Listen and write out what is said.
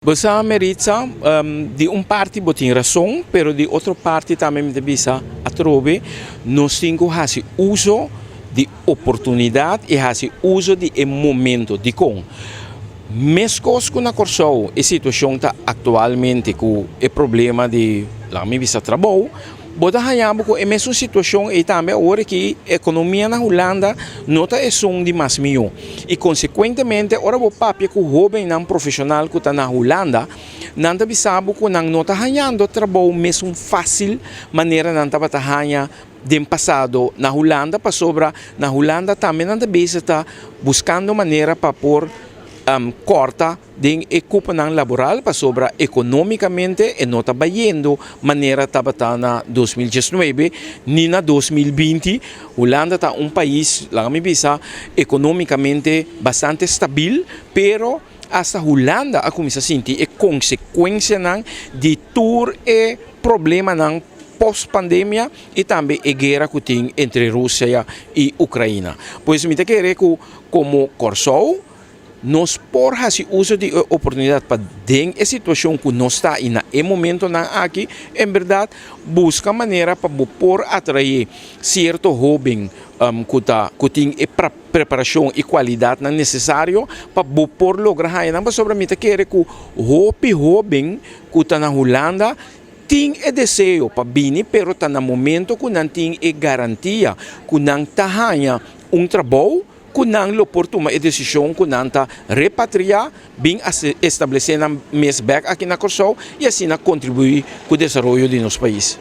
Bo sa, Meritza, di un parti bo tin rason, pero di otro parti tambe mi ta bisa atrobe, nos tin ku hasi uso di oportunidat i hasi uso di e momento. Dikon? Meskos ku na Kòrsou e situashon ta aktualmente ku e problema di, laga mi bisa, trabou, bo ta haña bo ku e mesun situashon ei tambe awor aki. Ekonomia na Hulanda no ta esun di mas mihó. I konsekuentemente ora bo papia ku hóbennan profeshonal ku ta na Hulanda, nan ta bisa bo ku nan no ta hañando trabou mesun fásil manera nan tabata haña den pasado na Hulanda, pasobra na Hulanda tambe nan ta bezig ta buskando manera pa por kòrta den e kuponan laboral, pasobra ekonómikamente e no ta bayendo manera tabata na 2019 ni na 2020. Hulanda ta un pais, laga mi bisa, ekonómikamente bastante stabil, pero hasta Hulanda a kuminsá sinti e konsekuensianan di tur e problemanan post pandemia i tambe e guera ku tin entre Rusia i Ukraina. Pues mi ta kere ku komo Kòrsou nos por hasi uso di e oportunidat pa den e situashon ku nos ta i na e momentonan aki, en bèrdat, buska manera pa bo por atraé sierto hóben ku ta ku tin e preparashon i kualidatnan nesesario pa bo por logra haña nan, pasobra mi ta kere ku hopi hóben ku ta na Hulanda tin e deseo pa bini, pero ta na momento ku nan tin e garantia ku nan ta haña un trabou ku nan lo por tuma e desishon ku nan ta repatriá bin establesé nan mes bèk aki na Kòrsou i asina kontribuí ku desaroyo di nos pais.